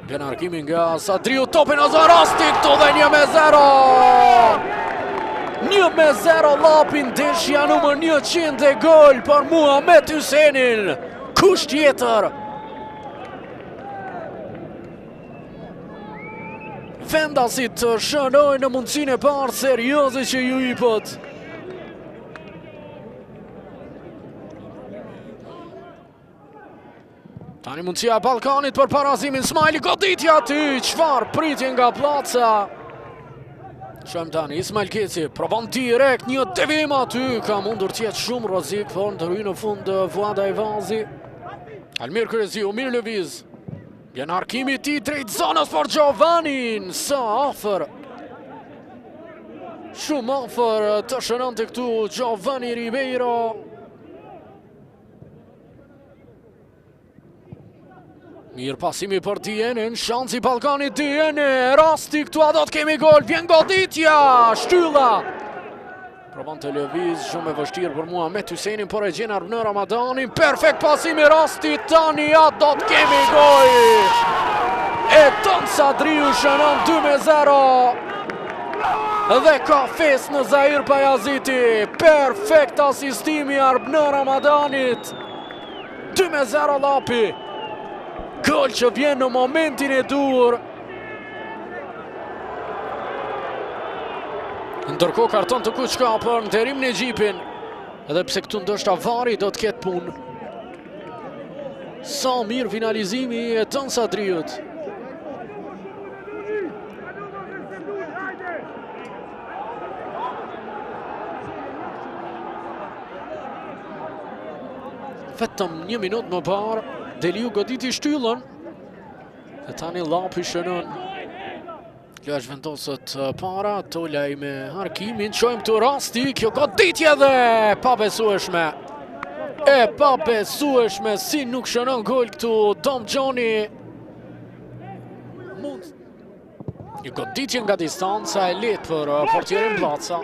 Vjen harkimi nga Sadriu, topin në zonë rasti këtu dhe 1-0. 1-0 Llapi ndeshja numër 100 dhe gol për Muhamet Hysenin. Kush tjetër? Vendasit shënojnë në mundësinë e parë serioze që ju jepet. Tani mundësia e Ballkanit për barazimin, Smajli goditja aty, çfarë pritje nga Bllaca. Shohim tani, Ismail Geci, provon direkt një devijim aty, ka mundur të jetë shumë rrezik, por ndërhyn në fund Fuad Ajvazi. Almir Kryeziu, mirë lëviz. Vjen harkimi i tij drejt zonës për Giovannin, sa afër. Shumë afër të shënonte këtu Giovanni Ribeiro. Mirë pasimi për Dienin, shansi i Ballkanit Dieni, rasti këtu a do të kemi gol, vjen goditja, shtylla. Provon të lëviz, shumë e vështirë për Muhamet Hysenin, por e gjen Arbnor Ramadanin, perfekt pasimi rasti, tani a do të kemi gol. Edon Sadriu shënon 2-0. Dhe ka festë në Zahir Pajaziti, perfekt asistimi Arbnor Ramadanit. 2-0 Llapi. Gol që vjen në momentin e duhur. Ndërkohë karton të kuq ka për Nderim Nexhipin. Edhe pse këtu ndoshta VAR-i do të ketë punë. Sa mirë finalizimi i Edon Sadriut. Vetëm një minutë më parë, Deliu goditi shtyllën. E tani Llapi shënon. Loja zhvendoset para, Tolaj me harkimin, shohim këtu rasti, kjo goditje dhe e pabesueshme. E pabesueshme, si nuk shënon gol këtu, Dom Gjoni. Mund... Një goditje nga distanca e lehtë për uh, portierin Bllaca.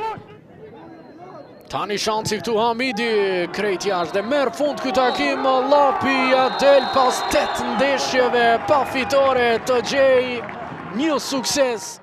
Tani shansi këtu Hamidi, krejt jashtë dhe merr fund ky takim, Llapi ia del pas 8 ndeshjeve pa fitore të gjejë një sukses.